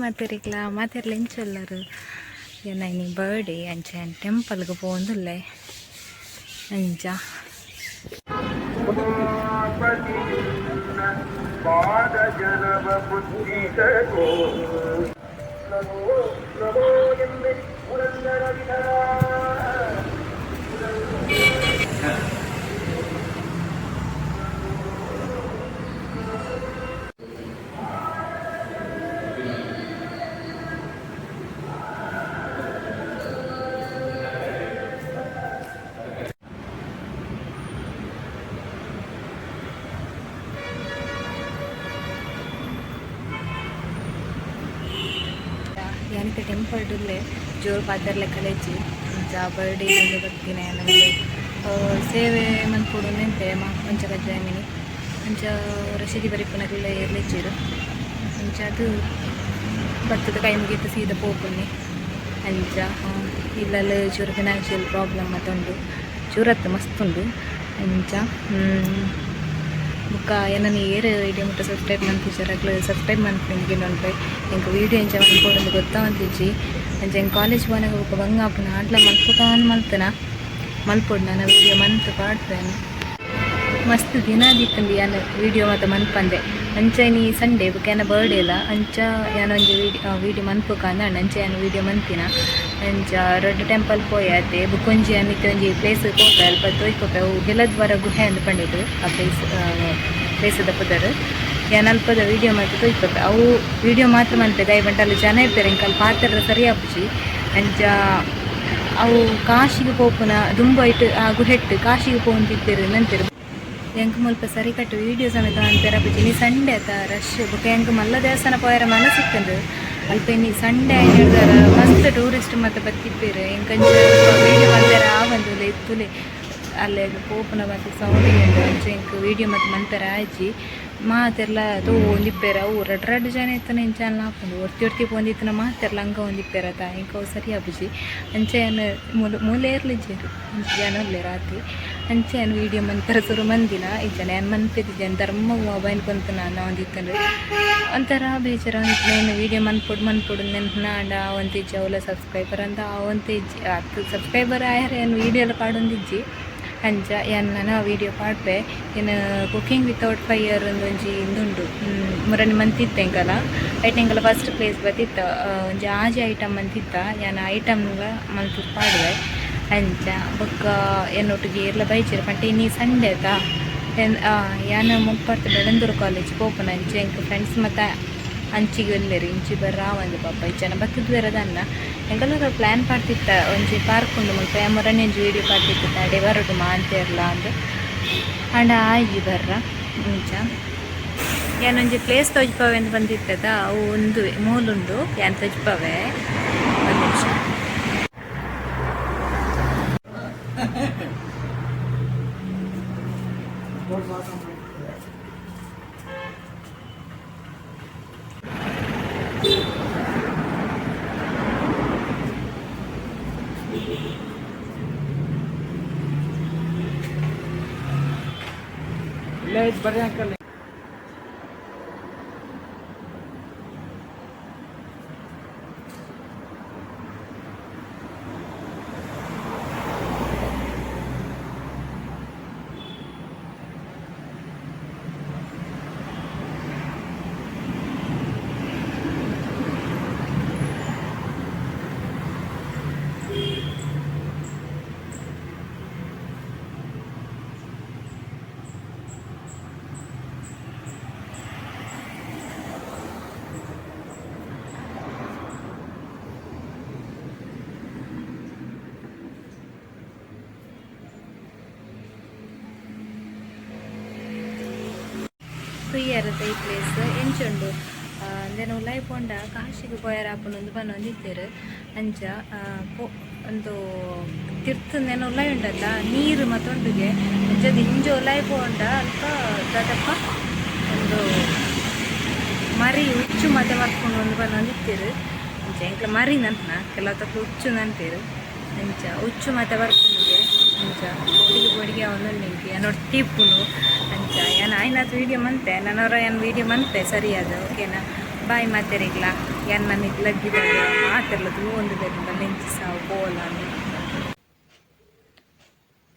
ಮಾತೆರಿಗ್ಲ ಮಾತೆರ್ಲ ಎಂಚೊಲ್ಲರು ಎನ್ನ ಇನಿ ಬರ್ಡೇ ಅಂಚ ಟೆಂಪಲ್ಗೆ ಪೋವೊಂದುಲ್ಲೆ ಅಂಚ. ಯಾನಿತ ಟೆಂಪಲ್ ಡುಲ್ಲೆ ಜೋರು ಪಾತೆರ್ಲೆ ಕಲೆಜ್ಜಿ. ಅಂಚ ಬರ್ಡೇ ಒಂದು ಬತ್ತಿನ ಸೇವೆ ಮನ್ಪೊಡು ನೆಂತೆ ಪಂಚಕಜ್ಜಾಯ ಮಿನಿ. ಅಂಚ ರಶೀದಿ ಬರಿಪುನಕುಲು ಏರ್ಲೆಜ್ಜೆರ್. ಅಂಚ ಅದು ಬತ್ತದ ಕೈ ಮುಗಿತು ಸೀದ ಪೋಪುನಿ. ಅಂಚ ಇಲ್ಲಲ್ ಚೂರು ಫಿನಾನ್ಷಿಯಲ್ ಪ್ರಾಬ್ಲಮ್ ಮಾತ ಉಂಡು, ಚೂರತ್ತು ಮಸ್ತ್ ಉಂಡು. ಅಂಚ ಬೊಕ್ಕ ಎನನ್ ಏರ್ ಇಡೆ ಮುಟ್ಟ ಸಬ್ಸ್ಕ್ರೈಬ್ ಮನ್ಪುಜೆರ್ ಅಕ್ಲ್ ಸಬ್ಸ್ಕ್ರೈಬ್ ಮನ್ಪುನೆಂದ್ ಕೇನೊನ್ಪೆ. ಎಂಕ್ ವೀಡಿಯೋ ಎಂಚ ಮನ್ಪೊಡುಂದು ಗೊತ್ತಾವಂತಿಜ್ಜಿ. ಅಂಚ ಎಂಕ್ ಕಾಲೇಜ್ ಪೋನಗ ಬೊಕ್ಕ ಬಂಗ ಆಪುಂಡು. ಆಂಡಲ ಮನ್ಪುಗಾಂದ್ ಮಲ್ತನ ಮಲ್ಪೊಡು ನನ ವೀಡಿಯೋ ಮನ್ತ್ ಪಾಡ್ಪೆನ್. ಮಸ್ತ್ ದಿನ ಆದಿತ್ತುಂಡು ಯಾನ್ ವೀಡಿಯೋ ಮಾತ ಮನ್ಪಂದೆ. ಅಂಚ ಇನಿ ಸಂಡೇ ಬೊಕ್ಕ ಎನ್ನ ಬರ್ಡೇ ಲ. ಅಂಚ ಯಾನ್ ಒಂಜಿ ವೀಡಿಯೋ ವೀಡಿಯೋ ಮನ್ಪುಗಾಂದ್ ಆಂಡ್. ಅಂಚ ಯಾನ್ ವೀಡಿಯೋ ಮನ್ತಿನ. ಅಂಚ ರಡ್ಡ್ ಟೆಂಪಲ್ ಪೋಯೆ ಬೊಕ್ಕ ಒಂಜಿ ಯಾನ್ ಇತ್ತೆ ಒಂಜಿ ಪ್ಲೇಸ್ ಪೋಪೆ, ಅಲ್ಪ ತೋಯ್ಕೊಪೆ. ಅವು ಬಿಲದ್ವಾರ ಗುಹೆ ಅಂದ್ ಪಂಡೆರ್ ಆ ಪ್ಲೇಸ್ ಪ್ಲೇಸ್ ದ ಪುದರ್. ಯಾನ್ ಅಲ್ಪದ ವೀಡಿಯೋ ಮಲ್ತ್ ತೋಯ್ಕೊಪೆ. ಅವು ವೀಡಿಯೋ ಮಾತ್ರ ಮನ್ಪೆ ದಾಯೆ ಪಂಡ ಅಲ್ ಜನ ಇಪ್ಪೆರ್, ಎಂಕ್ ಅಲ್ ಪಾತೆರ್ರೆ ಸರಿ ಆಪುಜಿ. ಅಂಚ ಅವು ಕಾಶಿಗ್ ಪೋಪುನ ದುಂಬು ಐಟ್ ಆ ಗುಹೆಟ್ ಕಾಶಿಗ್ ಪೋವೊಂದಿತ್ತೆರ್ ನಂತೆರ್. ಎಂಕ್ ಮುಲ್ಪ ಸರಿಕಟ್ಟ್ ವೀಡಿಯೋ ಸಮೇತ ಮನ್ಪೆರೆ ಆಪುಜಿ. ಇನಿ ಸಂಡೆ ಅತ, ರಶ್. ಬೊಕ ಎಂಕ್ ಮಲ್ಲ ದೇವಸ್ಥಾನ ಪೋಯೆರೆ ಮನಸ್ ಇತ್ತುಂಡು. ಅಲ್ಪ ಇನಿ ಸಂಡೆ ಆಯಿನೆಡ್ದಾರ ಮಸ್ತ್ ಟೂರಿಸ್ಟ್ ಮಾತ ಬತ್ತಿಪ್ಪೆರ್. ಎಂಕ್ ಅಂಚ ವೀಡಿಯೋ ಮನ್ಪೆರೆ ಆವಂದ್. ಉಲೆ ಇತ್ತುಲೆ ಅಲ್ಲೆಗ್ ಪೋಪುನ ಮಾತ ಸೌಂಡ್ ಕೇಂಡ್. ಅಂಚ ಎಂಕ್ ವೀಡಿಯೋ ಮಾತ ಮನ್ಪೆರೆ ಆಯಿಜಿ. ಮಾತೆರ್ಲ ತೂವೊಂದಿಪ್ಪೆರ್. ಅವು ರಡ್ಡ್ ರಡ್ಡ್ ಜನ ಇತ್ತುಂಡ ಎಂಚಲ ಆಪುಂಡು. ಒರ್ತಿ ಒರ್ತಿ ಪೋವೊಂದಿತ್ತಿನ ಮಾತೆರ್ಲ ಅಂಕ ಒಂದಿಪ್ಪೆರ್ ಅತ, ಎಂಕ್ ಅವು ಸರಿ ಆಪುಜಿ. ಅಂಚ ಯಾನ್ ಮೂಲು ಮೂಲು ಏರ್ಲ ಇಜ್ಜೆರ್, ಒಂಜಿ ಜನ ಉಲ್ಲೆರ್ ಆತೆ. ಅಂಚ ಯಾನ್ ವೀಡಿಯೋ ಮನ್ಪೆರೆ ಸುರು ಮಂದಿನ ಇಜ್ಜಂಡ ಯಾನ್ ಮನ್ಪೆದಿಜ್ಜಿ. ಧರ್ಮ ಮೊಬೈಲ್ ಕೊಂತುನ ಒಂದಿತ್ತುಂಡು. ಒಂಥರ ಬೇಜಾರ್ ಆವೊಂದಿತ್ತುಂಡು. ವೀಡಿಯೋ ಮನ್ಪೊಡು ಮನ್ಪೊಡು ನೆನ್ಪುನ ಆಂಡ ಆವೊಂತಿಜ್ಜಿ. ಅವುಲ ಸಬ್ಸ್ಕ್ರೈಬರ್ ಅಂತ ಆವೊಂತಿಜ್ಜಿ. ಅತ್ ಸಬ್ಸ್ಕ್ರೈಬರ್ ಆಯೆರೆ ಯಾನ್ ವೀಡಿಯೋ ಲ ಪಾಡೊಂದಿಜ್ಜಿ. ಅಂಚ ಯಾನ್ ನನ ವೀಡಿಯೋ ಪಾಡ್ಪೆ. ಯಾನ್ ಕುಕಿಂಗ್ ವಿತೌಟ್ ಫೈರ್ ಒಂಜಿ ಉಂದುಂಡು, ಮುರಣಿ ಮಂತಿತ್ತೆ ಎಂಕಲ. ಐಟ್ ಎಂಕಲ ಫಸ್ಟ್ ಪ್ಲೇಸ್ ಬತ್ತಿತ್ತ. ಒಂಜಿ ಆಜಿ ಐಟಮ್ ಮಂತಿತ್ತ. ಯಾನ್ ಐಟಮ್ಲ ಮಲ್ತ್ ಪಾಡುವೆ. ಅಂಚ ಬೊಕ್ಕ ಎನ್ನೊಟ್ಟಿಗೆ ಏರ್ಲ ಬೈಜೆರ್ ಪಂಡ ಇನಿ ಸಂಡೆ ಅತ. ಯಾನ್ ಮುಲ್ಪರ್ದ್ ಬೆಳಂದೂರು ಕಾಲೇಜ್ ಪೋಪುನ. ಅಂಚ ಎಂಕ್ ಫ್ರೆಂಡ್ಸ್ ಮಾತ ಅಂಚಿಗೆ ಉಲ್ಲೆರ್, ಇಂಚಿ ಬರ್ರ ಆವಂದ್ ಪಾಪ. ಇಜ್ಜಾಂಡ ಬತ್ತುದು ಬೇರೆ ಎಂಕಲ್ಲ ಪ್ಲಾನ್ ಪಾಡ್ದಿತ್ತ. ಒಂಜಿ ಪಾರ್ಕ್ ಉಂಡು ಮುಲ್ಪ, ಮುರಣಿ ಒಂಜಿ ವೀಡಿಯೋ ಪಾಡ್ದಿತ್ತ, ಅಡೆ ಬರೊಡು ಮಾಂತೆರ್ಲ ಅಂದ್. ಆಂಡ ಆಯಿಜಿ ಬರ್ರ. ಇಂಚ ಯಾನೊಂಜಿ ಪ್ಲೇಸ್ ತೋಜ್ಪಾವೆ ಅಂದ್ ಬಂದಿತ್ತದ, ಅವು ಒಂದು ಮೂಲುಂಡು, ಯಾನ್ ತೋಜ್ಪಾವೆ, ಒಂಜಿ ನಿಮಿಷ. ಬರ್ರಿ ಅಂಕಲ್. ತೂಯೆರೆ ಈ ಪ್ಲೇಸ್ ಎಂಚುಂಡು ಅಂದೆನ ಉಲಾಯಿ ಪೋಂಡ ಕಾಶಿಗ್ ಪೋಯೆರೆ ಆಪುಂಡು ಪನೊಂದಿತ್ತೆರ್. ಅಂಚ ಪೋ ಉಂದು ತಿರ್ತ್ ನೆನ ಉಲಾಯಿ ಉಂಡತ, ನೀರು ಮಾತ ಉಂಡುಗೆ. ಅಂಚ ದಿಂಜ ಉಲಾಯಿ ಪೋಂಡ ಅಲ್ಪ ದಾದಪ್ಪ ಉಂದು ಮರಿ ಉಚ್ಚು ಮಾತ ಬರ್ಪುಂಡು ಅಂದ್ ಪನೊಂದಿತ್ತೆರ್. ಅಂಚ ಎಂಕ್ಲ ಮರಿ ನನ್ಪುನ, ಕೆಲವು ಉಚ್ಚು ನನ್ಪೆರ್. ಅಂಚ ಉಚ್ಚು ಮಾತ ಬರ್ಪುಂಡುಗೆ. ಅಂಚ ಪೋಡಿಗೆ ಪೋಡಿಗೆ ಆವೊಂದುಂಡು ಎಂಕ್, ಯಾನ್ ಒರ್ತಿ ಇಪ್ಪುನು. ಅಂಚ ಯಾನ್ ಆಯ್ನಾತ್ ವೀಡಿಯೋ ಮನ್ಪೆ, ನನೊರ ಯಾನ್ ವೀಡಿಯೋ ಮನ್ಪೆ ಸರಿಯಾದ್, ಓಕೆನಾ? ಬಾಯ್ ಮಾತೆರಿಗ್ಲ ಎನ್ನ ಲಗ್ಗಿದ ಮಾತೆರ್ಲ ತೂವೊಂದು ಬೇರೆ ನೆಂಚಿ ಸಾವು ಪೋಲ.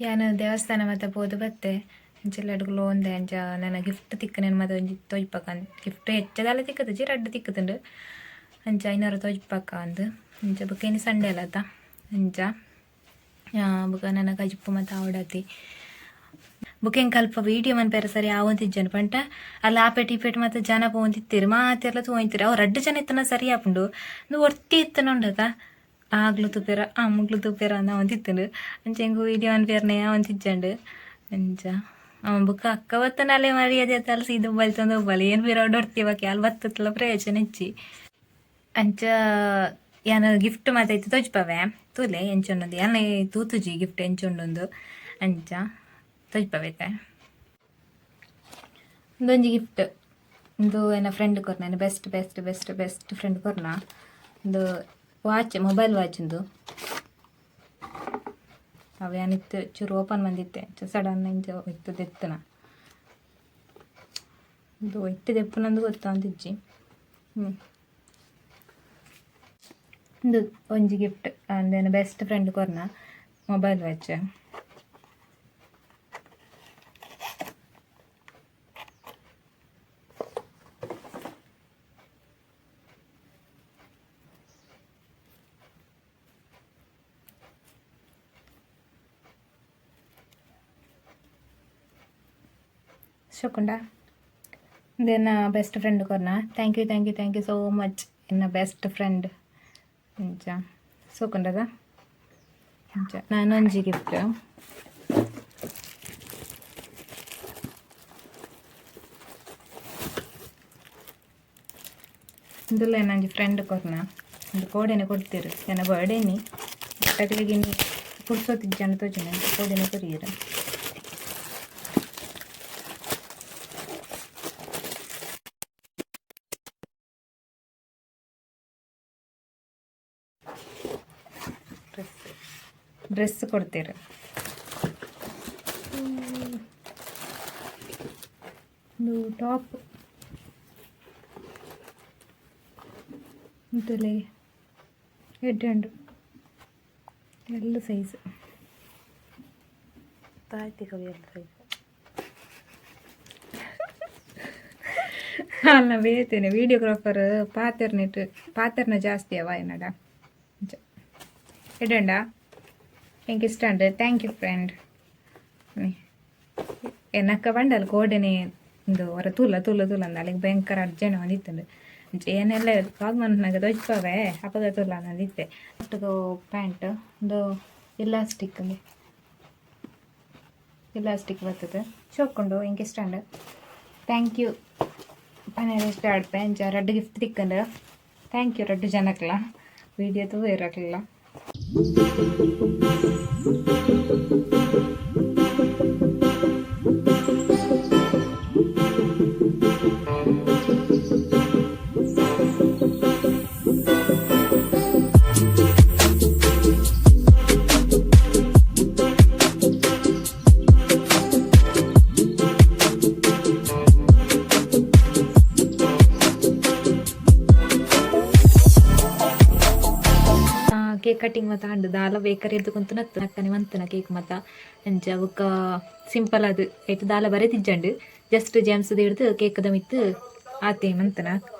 ಯಾನ್ ದೇವಸ್ಥಾನ ಮಾತ ಪೋದು ಬತ್ತೆ. ಅಂಚೆಲ್ಲ ಅಡುಗುಲು ಒಂದೆ. ಅಂಚ ನನ್ನ ಗಿಫ್ಟ್ ತಿಕ್ಕನೇನು ಮಾತ ಒಂಜಿ ತೋಜ್ಪಕ. ಗಿಫ್ಟ್ ಹೆಚ್ಚದಾಲ ತಿಕ್ಕುದುಜಿ, ರಡ್ಡ್ ತಿಕ್ಕುದುಂಡು. ಅಂಚ ಐನಾರು ತೋಜ್ಪಕ ಅಂದ್. ಅಂಚ ಬೊಕ ಇನಿ ಸಂಡೆ ಅಲ್ಲತ. ಅಂಚ ಬೊಕ ನನ್ನ ಕಜಿಪು ಮಾತ ಆವಡತಿ. ಬೊಕ ಎಂಕ್ ಅಲ್ಪ ವೀಡಿಯೋ ಮನ್ಪೆರೆ ಸರಿ ಆವೊಂದಿಜ್ಜಂಡ್. ಪಂಟ ಅಲ್ಲ ಆಪೇಟ್ ಈಪೇಟ್ ಮಾತ ಜನ ಪೋವೊಂದಿತ್ತೆರ್, ಮಾತೆರ್ಲ ತೂವೊಂದಿತ್ತೆರ್. ಅವು ರಡ್ಡ್ ಜನ ಇತ್ತನ ಸರಿ ಆಪುಂಡು. ಉಂದು ಒರ್ತಿ ಇತ್ತನ ಉಂಡತ, ಆಗ್ಲು ತೂಪೆರ ಆ ಮುಗ್ಲು ತೂಪೆರ ಅಂದ್ ಆವೊಂದಿತ್ತುಂಡು. ಅಂಚ ಎಂಕ್ ವೀಡಿಯೋ ಮನ್ಪೆರ್ನೆ ಆವೊಂದಿಜ್ಜಂಡ್. ಅಂಚ ಬೊಕ ಅಕ್ಕ ಬತ್ತನಾಲೆ ಮರ್ಯಾದೆ ಅತ್ತಲ್ಲ, ಸೀದಾ ಬಲ್ತೊಂದು ಹೋಗ್ಬಾಲೆ. ಏನು ಪಿರವುಡು ಒರ್ತಿ ಬಾಕಿ ಅಲ್ಲಿ ಬತ್ತತ್ಲ ಪ್ರಯೋಜನ ಇಜ್ಜಿ. ಅಂಚ ಯಾನ್ ಗಿಫ್ಟ್ ಮಾತ ಇತ್ತೆ ತೋಜ್ಪವೆ, ತೂಲೆ ಎಂಚ ಉಂಡು. ಯಾನ್ ತೂತುಜಿ ಗಿಫ್ಟ್ ಎಂಚ ಉಂಡು. ಅಂಚ ತೋಜ್ಪವೆ ಇತ್ತೆ. ಉಂದೊಂಜಿ ಗಿಫ್ಟ್. ಉಂದು ಎನ್ನ ಫ್ರೆಂಡ್ ಕೊರ್ನ, ಎನ್ನ best best best best friend ಕೊರ್ನ. ಉಂದು watch, mobile watch ಉಂದು. ಅವು ಯಾನಿತ್ತು ಚೂರು ಓಪನ್ ಬಂದಿತ್ತೆ, ಸಡನ್ ಇಂಚ ಇತ್ತು ದೆತ್ತನ. ಇದು ಇತ್ತು ದೆಪ್ಪುನಂದು ಗೊತ್ತಾಂತಿಜ್ಜಿ. ಉಂದು ಒಂಜಿ ಗಿಫ್ಟ್ ಅಂದೇನ ಬೆಸ್ಟ್ ಫ್ರೆಂಡ್ ಕೊರ್ನ ಮೊಬೈಲ್ ವಾಚ್. ಶೋಕುಂಡ? ಇದನ್ನ ಬೆಸ್ಟ್ ಫ್ರೆಂಡ್ ಕೊರ್ನ. Thank you, thank you, thank you so much ಎನ್ನ ಬೆಸ್ಟ್ ಫ್ರೆಂಡ್. ಅಂಚ ಸೋಕುಂಡದ. ಅಂಚ ನಾನೊಂಜಿ ಗಿಫ್ಟ್. ಇಂದುಲ್ಲ ಎನ್ನೊಂಜಿ ಫ್ರೆಂಡ್ ಕೊರ್ನ. ಒಂದು ಕೋಡೆನೆ ಕೊಡ್ತೀರು ಎನ್ನ ಬರ್ಡೇನಿ. ಅಕ್ಲೆಗ್ ಇನಿ ಪುರ್ಸೊತ್ತು ಇಜ್ಜಂಡ ತೋಜುಂಡು, ಅಂಚ ಕೋಡೆನೆ ಕೊರಿಯೆರ್. ಡ್ರೆಸ್ ಡ್ರೆಸ್ ಕೊಡ್ತೀರು. ಒಂದು ಟಾಪ್ ಅಂತಲೇ ಎಡ್ಡೆ ಉಂಡು, ಎಲ್ಲ ಸೈಜ್ ತಾಯ್ತಿಕವಿ ಎಲ್ಲ ಸೈಜ್. ಅಲ್ಲ, ಬೇತೇನೆ ವಿಡಿಯೋಗ್ರಾಫರ್ ಪಾತೆರ್ನೆಟ್ ಪಾತೆರ್ನ ಜಾಸ್ತಿ ಅವ ಎನ್ನಡ. ಅಂಚ ಎಡ್ಡೆ ಎಂಕ್ ಇಷ್ಟ ಉಂಡು. Thank you friend. ಎನ್ನಕ್ಕ ಬಂಡಲ್ ಕೋಡೆನೆ ಇಂದು ಹೊರ ತೂಲ ತೂಲ ತೂಲ ಅಂದ. ಅಲ್ಲಿಗೆ ಭಯಂಕರ ಅರ್ಜೆಂಟ್ ಬಂದಿತ್ತುಂಡು. ಅಂಚ ಏನೆಲ್ಲ ವ್ಲಾಗ್ ಮನ್ಪುನಗ ತೋಜ್ಪಾವೆ, ಅಪಗ ತೂಲ ಅಂದಿತ್ತೆ. ಪ್ಯಾಂಟ್ ಒಂದು ಇಲಾಸ್ಟಿಕ್ ಇಲಾಸ್ಟಿಕ್ ಬರ್ತದೆ. ಶೋಕುಂಡು, ಎಂಕ್ ಇಷ್ಟ ಉಂಡು. Thank you ಪನೆರೆ ಇಷ್ಟ ಆಡ್ಪೆ. ಅಂಚ ರಡ್ಡ್ ಗಿಫ್ಟ್ ತಿಕ್ಕಂಡು. Thank you ರಡ್ಡ್ ಜನಕ್ಲ. ವಿಡಿಯೋ ತೂವೆರ್ ಅಕ್ಲೆಲ. ಕೇಕ್ ಕಟ್ಟಿಂಗ್ ಮಾತ ಆಂಡ್. ದಾಲ ಬೇಕರಿ ಎದ್ದುಕೊಂತುನತ್ತು ಅಕ್ಕನೆ ಮಂತನ ಕೇಕ್ ಮಾತ. ಅಂಚ ಬೊಕ್ಕ ಸಿಂಪಲ್ ಅದು ಐಟ್ ದಾಲ ಬರೆತಿಜ್ಜಂಡ್. ಜಸ್ಟ್ ಜೆಮ್ಸ್ ಹಿಡ್ದು ಕೇಕ್ದ ಮಿತ್ತು ಆತೆ ಮಂತನ ಕಟ್.